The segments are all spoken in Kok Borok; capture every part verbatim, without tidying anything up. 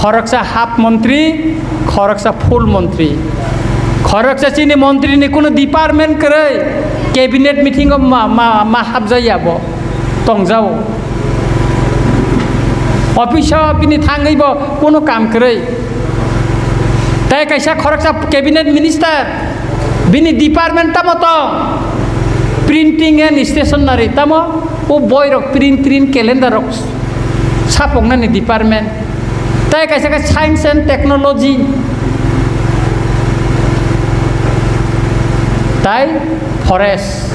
Khoroksa half montri, khoroksa full montri. Khoroksa chini montri ni kunu department kwrwi cabinet meeting o ma, ma, ma hapjaya bo tongjao. Office o bini thangwi bo kunu kam kwrwi. Tai kaisa khoroksa cabinet minister, bini department tamo tong? Printing and stationery, tamo o boirok print, print calendar rok sapoknani department. Tai kaisa khe science and technology, tai forest.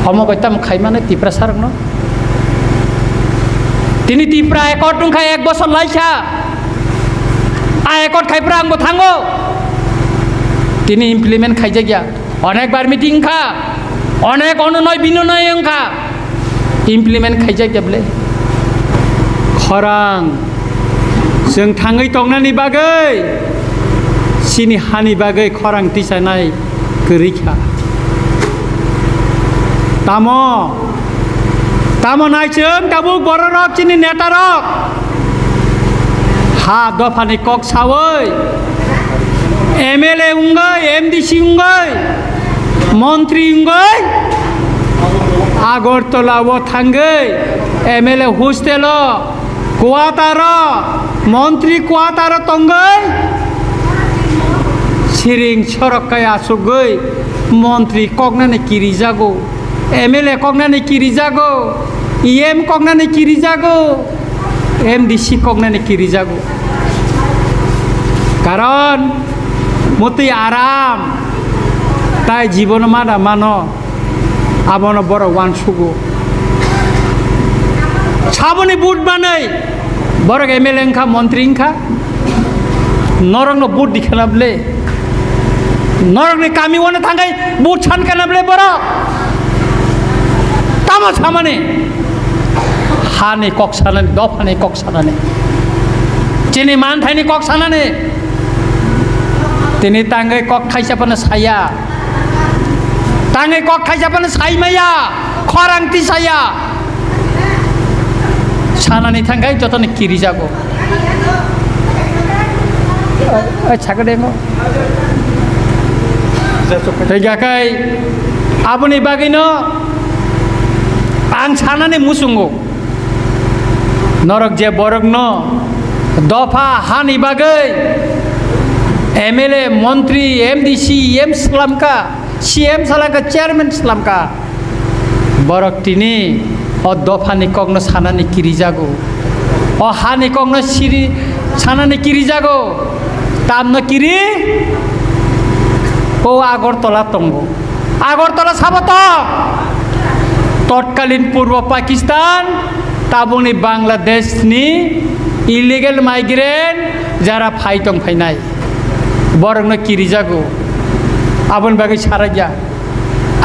Omo bai tamo khaimani Tiprasa rokno? Tini Tipra accord wngkha ek bosor laikha. A accord khai phra angbo thango. Tini implement khaijakya. Onek bar meeting wngkha. Onek ononoi binonoi wngkha. Implement khaijakya bole. Khorang. Chwng thangwi tongnani bagwi, chini hani bagwi khorang tisanai kwrwi kha. Tamo? Tamo nai chwng tabuk bororok chini netarok ha dophani kok sawi M L A wngwi, M D C wngwi, montri wngwi Agartala o thangwi M L A hostel o quarter o, montri quarter o tongwi siring sorok kai achugwi montri koknani kirijago, M L A koknani kirijago, E M koknani kirijago, M D C koknani kirijago. Karon motwi aram tai jibono mana mano. Abono borok uansugo. Saboni vote manwi borok M L A wngkha, montri wngkha. Norokno vote dikhana bole. Norokni kami uano thangwi vote sankana bole borok. Tamo samani? Hani kok sanani, dophani kok sanani. Chini manthaini kok sanani. Tini tangwi kok thaisa phano saya. Tangwi kok thaisa phano saimaya, khorang tisaya. Sanani thangkhai jotoni kirijago. Ai, sakade ngo. Tei gakai aboni bagwino ang sanani muchungo. Norok je borokno dopha hani bagwi M L A, montri, M D C, E M swlamkha, C M swlamkha, chairman swlamkha. Borok tini o dophani kokno sanani kirijago. O hani kokno siri sanani kirijago. Tamno kiri? O Agartala tongo. Agartala sabo tong? Totkalin Purbo Pakistan, tabukni Bangladesh ni illegal migrant jara phai tong phainai. Borokno kirijago. Aboni bagwi sarakya.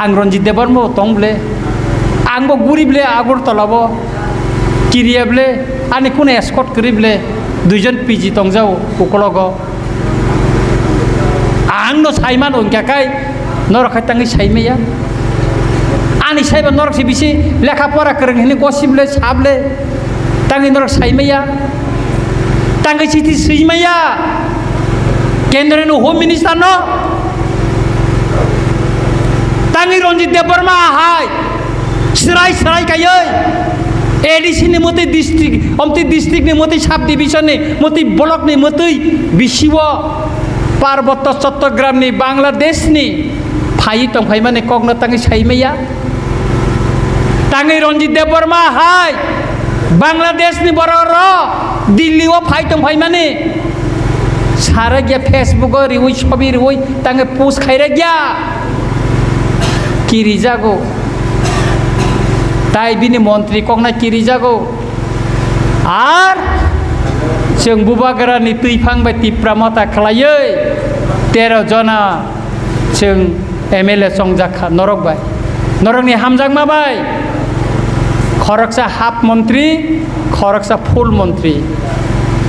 Ang Ranjit Debbarma bo tong ble, ang bo guri ble Agartala bo kiriya ble, ani kunu escort kwrwi ble, duijon P G tongjao ukologo. Ang no saimano hwnkha kai, norok khai tangwi saimaya. Ani saiba norok se bisi lekha pora kwrwng hini gosi ble, sa ble, tangwi norok saimaya. Tangwi siti swimaya. Kendra ni Home Minister no. Tangwi Ranjit Debbarma hai srai srai kaiwi A D C ni motwi district, omtwi district ni motwi sub division ni motwi block ni motwi bisiwo Parbotto Chattogram ni Bangladesh ni phaiwi tongphaimani kokno tangwi saimaya. Tangwi Ranjit Debbarma hai Bangladesh ni borok rok Delhi o phai tongphaimani. Sarakya Facebook o riwi, sobi riwi, tangwi post khairakya. Kirijago. Tai bini montri kokna kirijago. Ar chwng bubagra ni twiphang bai Tipra Motha khlaiwi tero jona chwng M L A chongjak kha norok bai. Norokni hamjakma bai khoroksa half montri, khoroksa full montri.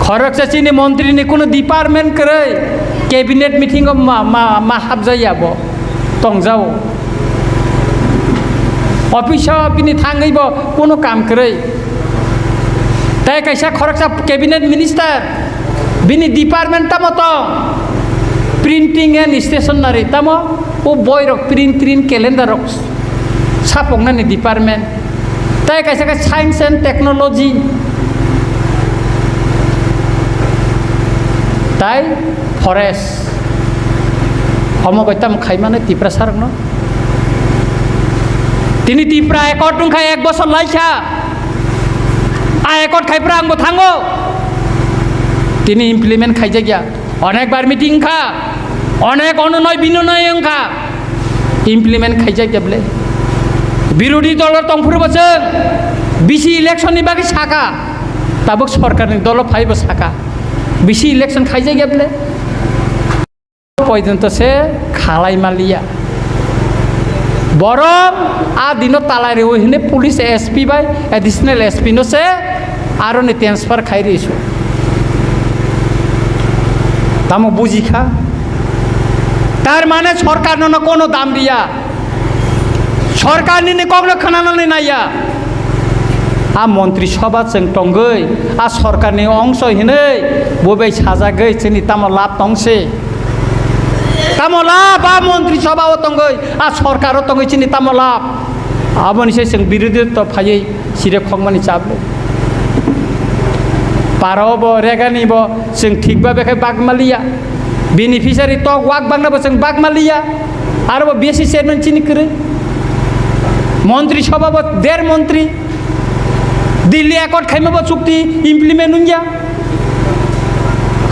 Khoroksa chini montri ni kunu department kwrwi cabinet meeting o ma, ma, ma hapjaya bo tongjao. Office o bini thangwi bo kunu kam kwrwi. Tai kaisa khoroksa cabinet minister, bini department tamo tong? Printing and stationery, tamo? O boirok print, print, calendar rok sapoknani department. Tai kaisa khe science and technology, tai forest. Omo bai tamo khaimani Tiprasa rokno? Tini Tipra accord wngkha ek bosor laikha. A accord khaipra angbo thango. Tini implement khaijakya. Onek bar meeting wngkha. Onek ononoi binonoi wngkha. Implement khaijakya bwle. Birodhi dolo tongphuru bo chwng bisi election ni bagwi saka. Tabuk sorkar ni dolo phaibo saka. Bisi election khaijakya bwle. Poijonto se khalai maliya. Borok a dino talai rewi hwnwi police S P bai additional S P no se aro ni transfer khai ri su. Tamo buji kha? Tar mane sorkar no kono dam riya. Sorkar nini kokno khwnanani naiya. A montri sobha chwng tongwi, a sorkarni ongso hinwi bo bai sajagwi chini tamo lab tongse? Tamo lab a montri sobha o tongwi, a sorkar o tongwi chini tamo lab? Aboni se chwng birodhi to phaiwi sire khokmani chablo. Para o bo regani bo chwng thik ba bekhai bak maliya. Beneficiary tok wak bangna bo chwng bak maliya. Aro bo B S C chairman chini kwrwi. Montri sobha bo der montri. Delhi accord khaima bo chukti implement wngya.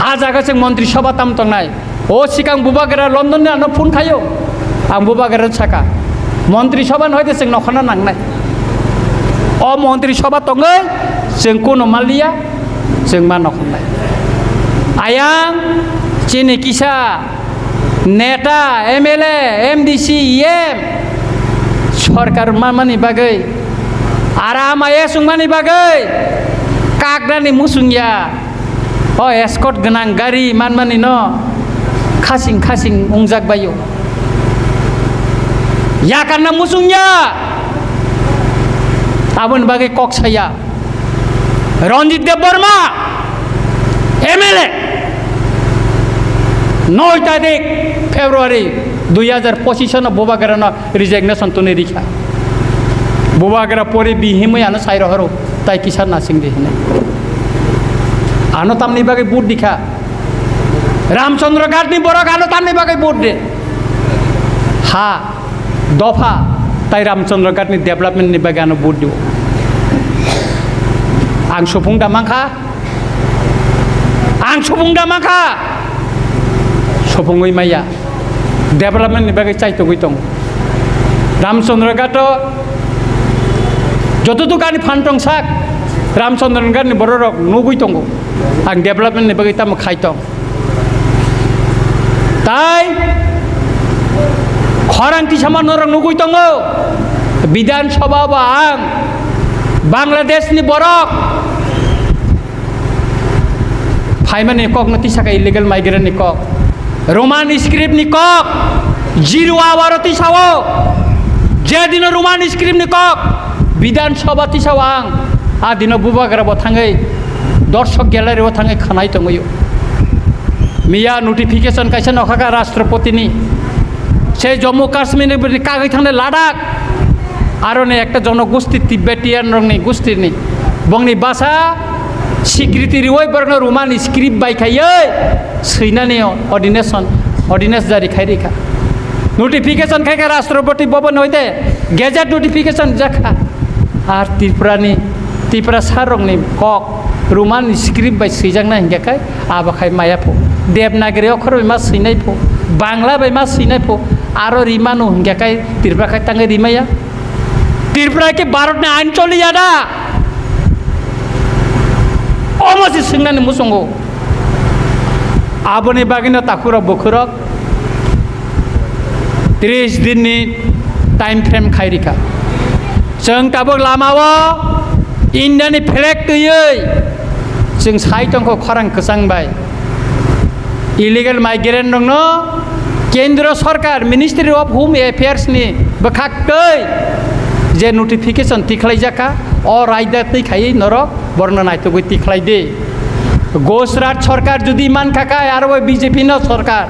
A jaga chwng montri sobha tam tongnai. O sikang Bubagra London ni ano phone khayo. Ang Bubagra saka, montri sobha no hoite chwng nokhorna nangnai. O montri sobha tongwi chwng kuno maliya, chwng ma nokhornai. Ayang chini kisa neta, M L A, M D C, E M, sorkar manmani bagwi, aram ayes wngmani bagwi kakrani musungya. O escort gwnang gari manmani no khasing khasing wngjak baio. Yakarna musungya. Aboni bagwi kok saya. Ranjit Debbarma, M L A, noi tarik February dui hajar pochisano Bubagrano resignation twnwi rikha. Bubagra pori bihimwi ano sai rohoro, tai kisa nasing di hinwi. Ano tamni bagwi vote dikha. Ramchandra Ghat ni borok ano tamni bagwi vote de. Ha, dopha, tai Ramchandra Ghat ni development ni bagwi ano vote dio. Ang supung da mankha. Ang supung da mankha. Supungwi maya. Development ni bagwi chaitogwi tongo. Ramchandra Ghat o joto dukani phan tong sak, Ramchandra Ghat ni borok rok nugwi tongo. Ang development ni bagwi tamo khai tong. Tai khorang tisama norok nugwi tongo. Bidhan Sabha ba ang Bangladesh ni borok phaimani kok no tisaka illegal migrant ni kok. Roman script ni kok, zero hour o tisao, je dino Roman script ni kok, Bidhan Sabha tisao ang, a dino Bubagra bo thangwi, Dorshok Gallery o thangwi khanai tongwi. Miya notification kaisa nokhaka Rashtrapati ni, se Jammu Kashmir ni kagwi thangnai Ladakh, aro ni ekta jonogosti Tibetan rok ni gosti ni, bongni basa swikriti riwi borokno Roman script bai khaiwi swinani ordination, ordinance jari khai rikha. Notification khai kha Rashtrapati Bhavan hoite gazette notification jakha. Ar Tripura ni, Tiprasa rokni kok Roman script bai swijakna hinkhe khai abo khai maya pho. Devanagari okhor bai ma swinai pho, Bangla bai ma swinai pho, aro rimano hinkhe khai Tripura khai tangwi rimaya. Tripura khe Bharat ni ain choliya da? Omo se swngnani muchungo. Aboni bagwino takhurok bukhurok tris din ni time frame khai rikha. Chwng tabuk lama o India ni flag twiwi chwng sai tongkho khorang kwchang bai. Illegal migrant rokno Kendro Sorkar, Ministry of Home Affairs ni bwkhak twi je notification tikhlai jakha, o raida twi khaiwi norok borokno naitugwi tikhlai di. Gojrat sarkar jodi mankha kai, aro bo B J P no sarkar,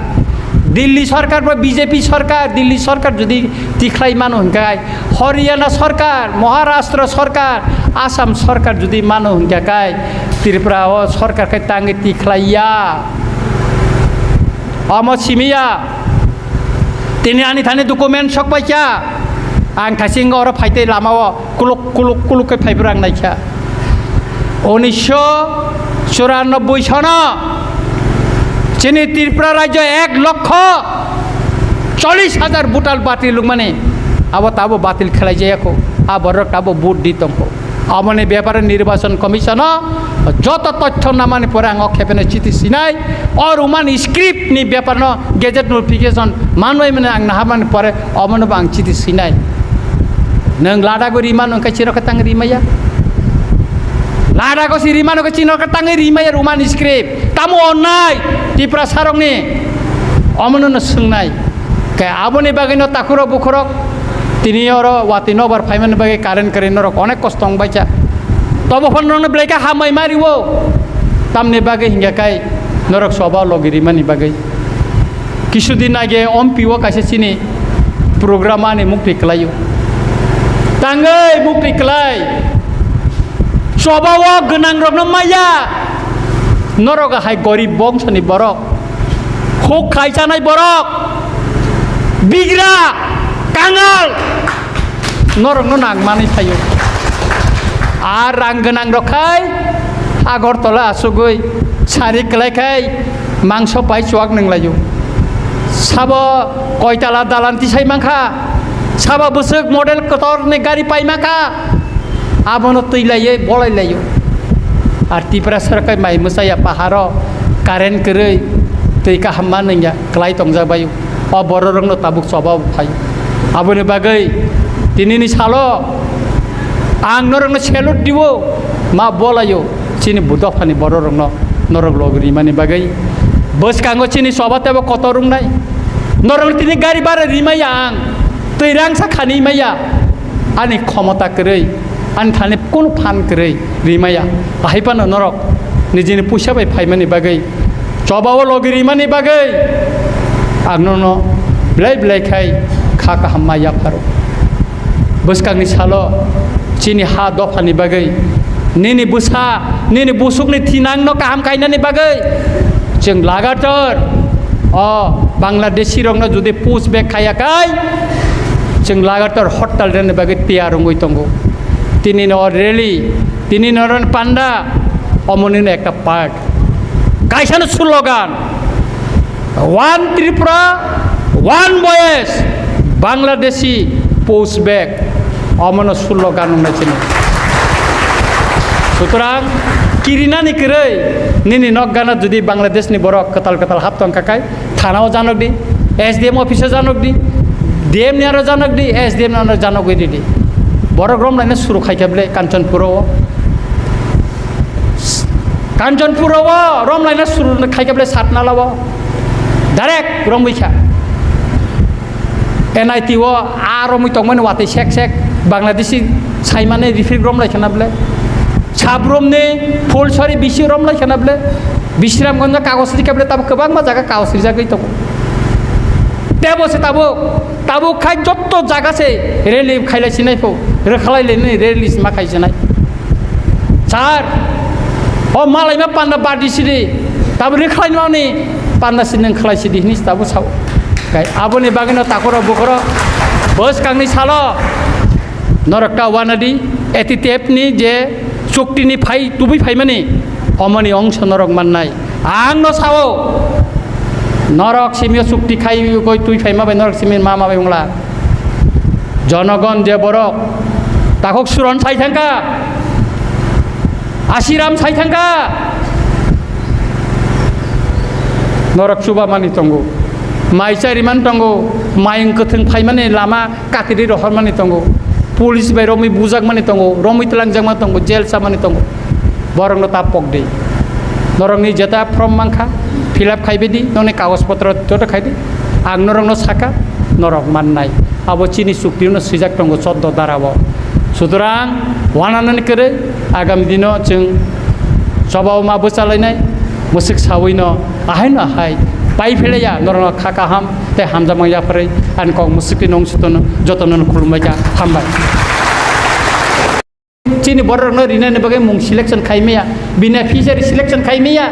Delhi sarkar bo B J P sarkar, Delhi sarkar jodi tikhlai mano hwnkha kai, Haryana sarkar, Maharashtra sarkar, Assam sarkar jodi mano hwnkha kai, Tripura o sarkar khe tangwi tikhlai ya. Omo simi ya. Tini ani thani document sok paikha. Ang thasing oro phaitei lama o kuluk kuluk kuluk khe phaibrang naikha. Unisho churanobboi sono chini Tripura rajyo ek lokho chollish hajar voter batil wngmani abo tabo batil khlai jaya kho. A borok tabo vote di tongkho. Aboni bepare Nirbachon Commission o joto tothyo namani pore ang o khepeno chiti sinai, o Roman script ni bepar no gazette notification manwi mane ang naharmani pore omono bo ang chiti sinai. Nwng Ladakh o rimano khe chirok khe tang rimaya. Ladakh o si rimano khe chirok khe tang rimaya Roman script. Tamo onnai Tiprasa rokni omono no swngnai. Khe aboni bagwino takhurok bukhurok tini oro watwi nobar phaimani bagwi current kwrwi norok onek kosto wng baikha. Tobo phano norokno belai khe hambai ma rio. Tamni bagwi hinkhe kai norok soba logi rimani bagwi. Kisudin age M P o kaisa chini program ani mukti kwlaio. Tangwi mukti kwlai. Soba o gwnangrokno maya. Norok hai gorib bongsoni borok. Huk khai chanai borok, bigra, kangal, norokno nang manwi phaio. Ar rang gwnang rok khai Agartala asugwi sari kwlai khai mangso pai chuak nung laio. Sabo koitala dalan tisai mankha, sabo bwswk model kotor ni gari pai mankha. Abono twi laiwi bolai laio. Ar Tipra sarkar mai mwsaya paharo current kwrwi twi kaham ma nungya kwlai tongjak baio. O bororokno tabuk choba bo phai. Aboni bagwi tinini salo ang norokno salute diwo, ma bolaio chini bu dophani bororokno norok log rimani bagwi. Bwskango chini choba tebo kotor wngnai. Norokno tini gari bara rimaya ang, twi rangsa khani maya. Ani khomota kwrwi, ani thani kunu phan kwrwi rimaya. Ahai phano norok nijini puisa bai phaimani bagwi, choba o logi rimani bagwi ang nono belai belai khai kha kaham ma yapharo. Bwskangni salo chini ha dophani bagwi, nini bwsa, nini busukni thinangno kaham kainani bagwi chwng lagatar o Bangladeshi rokno jodi push back khaya kai, chwng lagatar hortal rwna bagwi tiyar wngwi tongo. Tini no rally, tini no panda, omoni no ekta part. Kaisa no slogan, One Tripura, one voice, Bangladeshi push back. Omono slogan wngnai chini. Sutrang kirinani kwrwi nini nok gana jodi Bangladesh ni borok kwtal kwtal hap tong kha kai, thana o janok di, S D M office o janok di, D M ni aro janok di, S D M ni aro janok di di. Borok rom laina suru khai kha ble Kanchanpur o. Kanchanpur o rom laina suru khai kha ble Satnala o. Direct romwi kha. N I T o a romwi tongmani watwi sek sek Bangladeshi saimani rifrik rom lai khana ble. Sabrom ni Phulsari bisi rom lai khana ble. Bisramganj kagos rikha ble, tabuk kwbangma jaga kagos rijagwi tongo. Tebo se tabuk, tabuk khai jotto jaga se rally khailai sinai pho, rwkhalai le nini rally sima khai sinai. Sir, o malai ma panda badi sidi, tabuk rwkhalai mani panda sidi nang khalai sidi hini tabuk sao. Kai aboni bagwino takuro bukuro bwskangni salo norok ta wanadi A T T F ni je chukti ni phai tubui phaimani omoni ongso norok mannai. Ang no sao, norok simio chukti khai koi twi phaima bai norok simi mama bai wngla. Jonogon je borok takhuk suron sai thangkha, Asiram sai thangkha, norok chuba mani tongo, mai chari man tongo, mayung kwthwng phaimani lama katiri rohormani tongo, police bai romwi bujakmani tongo, romwi twlangjakmani tongo, jail chamani tongo. Borokno ta pok di. Norokni jeta form mankha, fill up khaibai di, noni kagoj potro joto khai di. Ang norokno saka, norok mannai. Abo chini chukti no swijak tongo choddo dara o. Sutorang wananani kwrwi agami dino chwng chobao ma bwchalainai, mwswk sawino ahaino ahai pai philaiya norokno kha kaham tei hamjakma yapharwi ani kok mwswkti nong sutono jotono khulumbai kha, hambai. Chini bororokno rinani bagwi mung selection khai maya, beneficiary selection khai maya.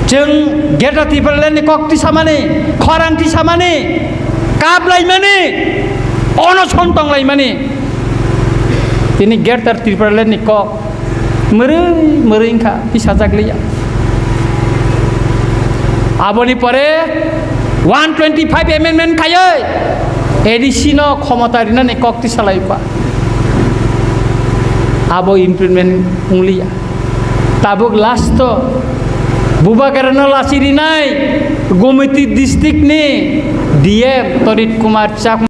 Chwng Greater Tipraland ni kok tisamani, khorang tisamani, kap laimani, onoson tong laimani. Tini Greater Tipraland ni kok mwrwi mwrwi wngkha, tisajak liya. Aboni pore one twenty five amendment khaiwi A D C no khomota rinani kok tisalai kha. Abo implement wng liya. Tabuk last o Bubagra no lachi rinai Gomiti district ni D M Torit Kumar Chakma.